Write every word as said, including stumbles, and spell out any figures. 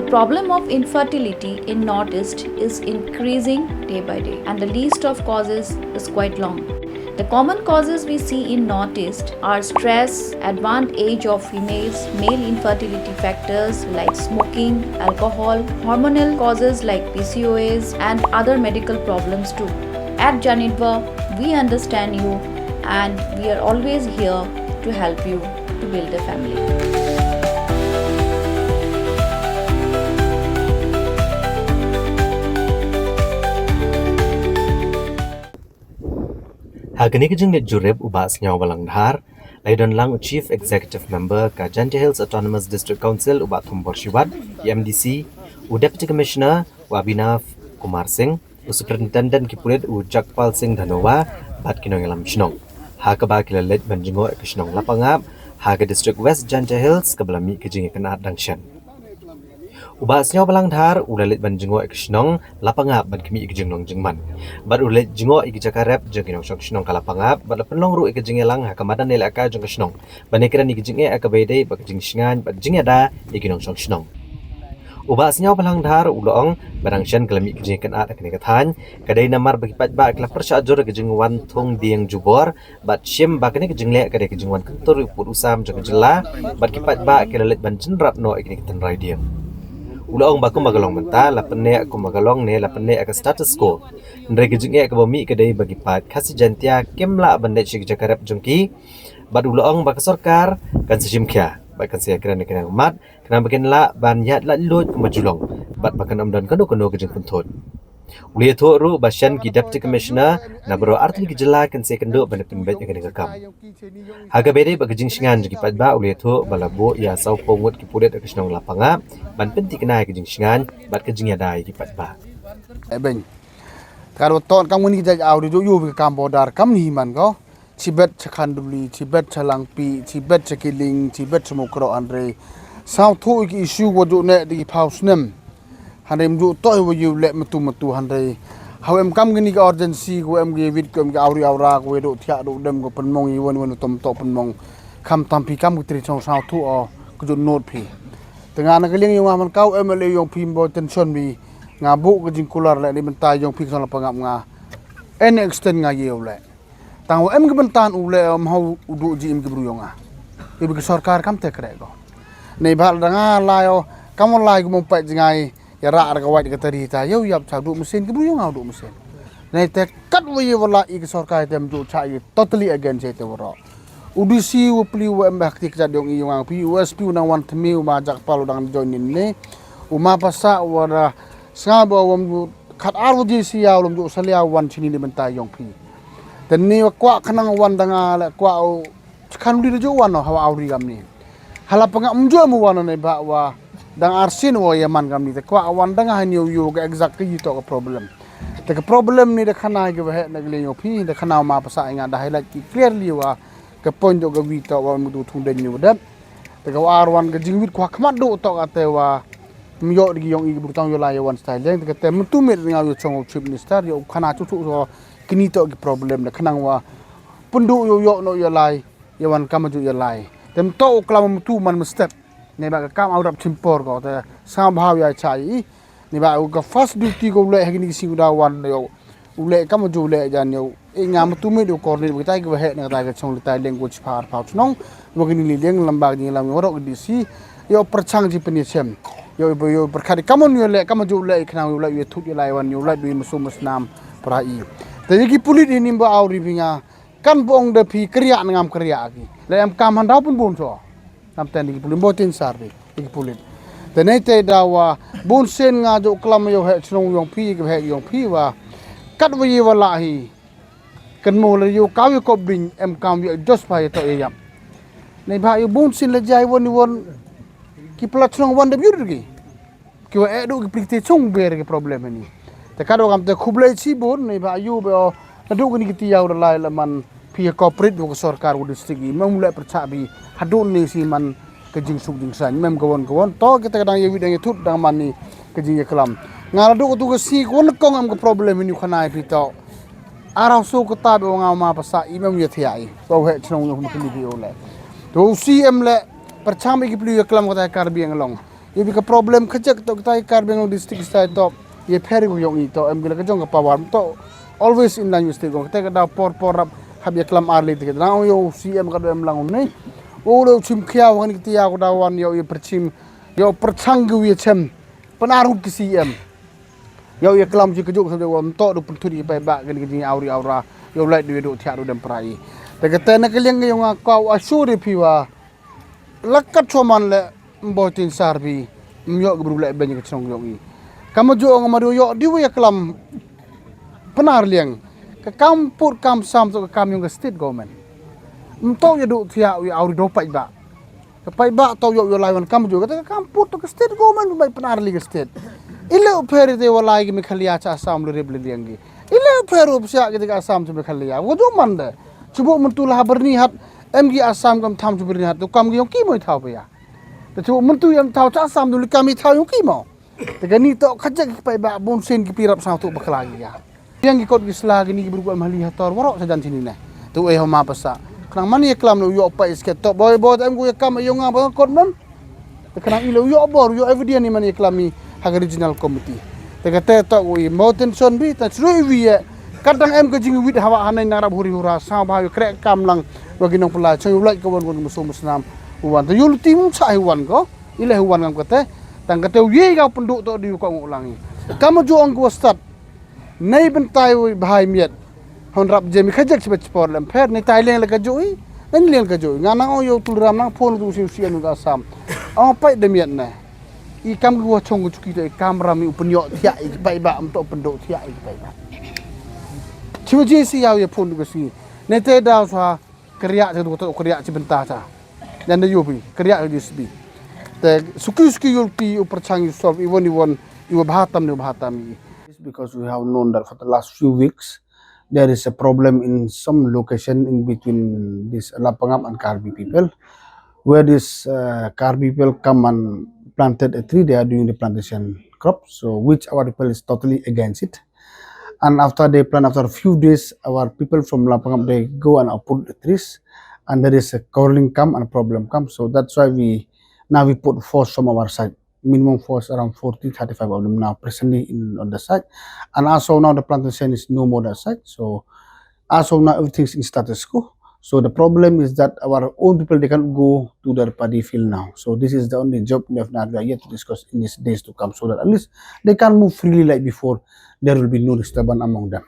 Problem of infertility in Northeast is increasing day by day, and the list of causes is quite long. The common causes we see in Northeast are stress, advanced age of females, male infertility factors like smoking, alcohol, hormonal causes like P C O S, and other medical problems too. At Janitva, we understand you and we are always here to help you to build a family. Ha kane ka jingleit jurip u Bah Sniawbhalang Dhar, la ïadon lang u Chief Executive Member ka Jaintia Hills Autonomous District Council u Bah Thombor Shiwat, ki M D C, u Deputy Commissioner u Abhinav Kumar Singh, u Superintendent ki pulit u Jagpal Singh Dhanoa, bad ki nongïalam shnong. Ha kaba ki la leit ban jngoh ïa ka shnong Lapangap ha ka district West Jaintia Hills kaba la mih ka jingïakynad dang shen. U Bah Sniawbhalang Dhar u la leit ban jngoh ïa ka shnong Lapangap ban khmih ïa ka jinglong jingman. Bad u la leit jngoh ïa ka jaka rep jong ki nongshong shnong ka Lapangap bad la pynlong ruh ïa ka jingïalang ha ka madan ïalehkai jong ka shnong ban ïakren ïa ka jingeh ha kaba ïadei bad ka jingshngaiñ bad jingïada ïa ki nongshong shnong. U Bah Sniawbhalang Dhar u la ong ba dang shen ka la mih ka jingïakynad ha kane ka thaiñ ka dei namar ba ki paidbah ki la pyrshah jur ïa ka jingwan thung dieng jubor bad shim ba kane ka jingleh ka dei ka jingwan kyntur ïa u pud u sam jong ka jylla bad ki paidbah ki la leit ban jynrat noh ïa kane ka tynrai dieng. U la ong ba kumba ka long mynta la pynneh kumba ka long ne la pynneh ïa ka status quo. Hynrei ka jingeh kaba mih ka dei ba ki paid Khasi Jaintia kim lah ban leit sha ki jaka rep jong ki. Bad u la ong ba ka sorkar kan sa shim khia bad kan sa ïakren ïa kane ka mat khnang ba kin lah ban ïaid laitluid kumba ju long bad ba kan ym don kano kano ka jingpynthut. U la ïathuh ruh ba shen ki Deputy Commissioner na baroh artylli ki jylla kin sa ïakynduh ban pynbeit ïa kane ka kam. Ha kaba ïadei bad ka jingshngaiñ jong ki paidbah u la ïathuh ba la buh ïa sawphew ngut ki pulit ha ka shnong Lapangap ban pynthikna ïa ka jingshngaiñ bad ka jingïada ïa ki paidbah. Eben. Te ka don ton kam ngi ka jait awri ju ïoh ka kam border kam ni man ko. Chibet cha Khanduli, chibet cha Langpih, chibet cha Kiling, chibet cha Mukroh hynrei. Sawthuh ki issue wa ju neh da ki phaw snem. Hynrei mju toh wa ïoh leh matu matu hynrei. Haw em kam kini ka urgency ko em ki wit ko em ki awri awra ko wedo thiah do dem ko pynmong i wan wan tom to pynmong. Kam tam phi kam ki tri chong sawthuh o ko ju not phi. Te nga na ka liang ïa nga man kaw M L A yong phi mbo tension bi nga bu ka jingkular leh ni bynta yong phi ka song Lapangap nga. En extend nga ïew leh. Tang wa em ki bynta u leh em haw u du ji im ki bru yong nga. Ibi ki sorkar kam te krek ko. Nei bhal da nga lai o kam lai ko mong pait jngai ya ra ar ka wait ka tari ta yow yap cha du mesin ki bru yong nga du mesin. Nei te kat wa ye wala i ki sorkar te mju cha i totally against te waro. U D C u pli u em bah kti kjat yong i yong nga pi u S P u nang wan tmi u ma jak pal u dang join in ne. U ma pasa u wara snga ba wam khat ar waje sia u lom ju salia wan chini ni bynta yong phi. Te ni wa kwah khnang wan da nga le kwah u khan ri ju wan hawa awri gam ni. Hala panga um ju mu wan ne ba wa dang ar sin wa ya man gam ni te kwah wan da nga ni u yu ga exact ki to ka problem. Te ka problem ni da khana ga ba he na gle yo phi da khana ma pasa nga da highlight ki clearly wa ka point do ga wi to wa mu du thung den ni wa dep. Te ka wa ar wan ga jingwit kwah khmat do to ka te wa Myo digi yong i bru tang yo lai ya wan style leng te te mtu mit nga yo chong chief minister yo khana chu chu so kini to ki problem da khnang wa pundu yo yo no yo lai ya wan kam ju ya lai tem to klam mtu man mstep ne ba ka kam au rap chimpor ko te sa bhaw ya chai i ne ba ka first duty ko le ha kini si da wan yo u leh kam ju leh jan yo i nga mtu mit u korni ba tai ki ba he na tai ka chong tai leng ko chi par pau chnong ba kini li leng lamba ni lam yo ro di si yo perchang ji peni sem yo ba yo perkhat kam yo leh kam ju leh khna yo leh yo thut yo lai wan yo leh bi msu musnam pra i te ki pulit ni ba au ri bi nga kan bong de phi kriya na ngam kriya ki le em kam han dau pun bun so. Nam ten ki pulit bo tin sar di ki pulit te nei te da wa bun sen nga jo klam yo he chnong yong phi ki he yong phi wa kat wa yi wa la hi kan mo le yo kaw yo kop bin em kam yo jos pa yo to yam nei ba yo bun sen le jai won won ki pla chnong wan de byur ki ki wa e du ki pli te chung ber ki problem ni te ka do kam te khublei chi bun nei ba yo be o na du ni ki ti yaw la lai la man phi corporate wo sorkar wo district i mem le percha bi hadu ni si man ka jingsuk jingsan mem ka won ka won to kita ka dang ye wi dang ye thut dang man ni ka jing ye klam nga la du tu ka si ko na kong am ka problem ni khana phi to arau so ka ta be nga ma pasa i mem ye thia i to he chnong yo ni phi o le to si em le percha bi ki pli ye klam ka ta kar bi nglong Ïa bi ka problem ka jek to kita i Karbi Anglong district ista to. Ïa pher ïa u yong i to em gila ka jong ka power to. Always in line with state government. Kita ka daw por por rap hap ïa klam arli tikit. Nang ïa u C M ka do em lang um ni. U lo chim khia wa ni kita ïa ko daw wan ïa u ïa perchim. Ïa u perchang gu ïa chem. Penar hut ki C M. Ïa u ïa klam ji ka juk sa de wa mto du penthut i pai ba ka ni ka jing auri aura. Ïa u lai du ïa du thiak du dem prai. Te ka te na ka liang ka yong a kau a shu de phi wa. Lakat chwa man le mboy tin sar bi. Myo ga bru le ben ka chnong yong i. Kama ju ong ma du yo di wa ya klam. Penar liang. Ka kam put kam sam to ka kam yong ka state government. Mto ya du thia u ya auri do pai ba. Ka pai ba to yo yo lai wan kam ju ka te ka kam put to ka state government bai penar li ka state. Ile u pher te wa lai ki Meghalaya cha Assam le rib le liang gi. Ile u pher u psia ki te ka Assam cha Meghalaya. Wa ju man de. Chubu mentu la habar ni hat. Em gi Assam kam tham chubu ni hat. Tu kam gi yong ki moi thau ba ya. Te chubu mentu yam thau cha Assam du li kam i thau yong ki mo. Te ka ni to ka jek ki pai ba bun sen ki pi rap sa tu bakla gi ya. Yang ki kot ki sla ki ni ki bru ko mahali hator warok sa jan sini ne. Tu eh homa pasa. Khnang mani klam lu yo pai sket to boy boy em ku ya kam yo nga ba kot mem. Te khnang ilo yo bor yo evidence ni mani klam ni ha ka regional committee. Te ka te to ku i mo tension bi ta chru wi ye. Kadang em ka jing wit hawa hanai nang rap huri hura sa ba yo krek kam lang wa ki nong pela chong yo lai ka wan wan musu musnam. Wan te yo lu tim sa wan ko. Ile wan ngam kate. Tang kate ye ga pendu to di ko ngulang i. Kam ju ong ku start. Nei bentai u bhai miet. Hon rap je mi khajak chiba chipor lem pher nei tai leng la ka jui. Nei leng ka jui. Nga nang o yo tul ram nang phone tu siu sian u da sam. O pai de miet ne. I kam ki wa chong ki chuki te i kam ram i u pen yo thia i pai ba am to pen do thia i pai ba. Chiba je si yau ye phone tu ka si. Nei te da sa kriya te du to kriya chi benta ta. Nanda yo bi kriya ji sbi. Te suki suki yul ti u perchang yu solve i won i won i wa bhatam ni wa bhatam i. It's because we have known that for the last few weeks, there is a problem in some location in between this Lapangap and Karbi people, where this uh, Karbi people come and planted a tree. They are doing the plantation crop, so which our people is totally against it. And after they plant, after a few days, our people from Lapangap, they go and uproot the trees, and there is a quarreling come and a problem come. So that's why we now we put force from our side. Minimum force around forty, thirty-five of them now presently in on the site. And as of now, the plantation is no more that site. So as of now, everything's in status quo. So the problem is that our own people, they cannot go to their paddy field now. So this is the only job left that we are yet to discuss in these days to come, so that at least they can move freely like before. There will be no disturbance among them.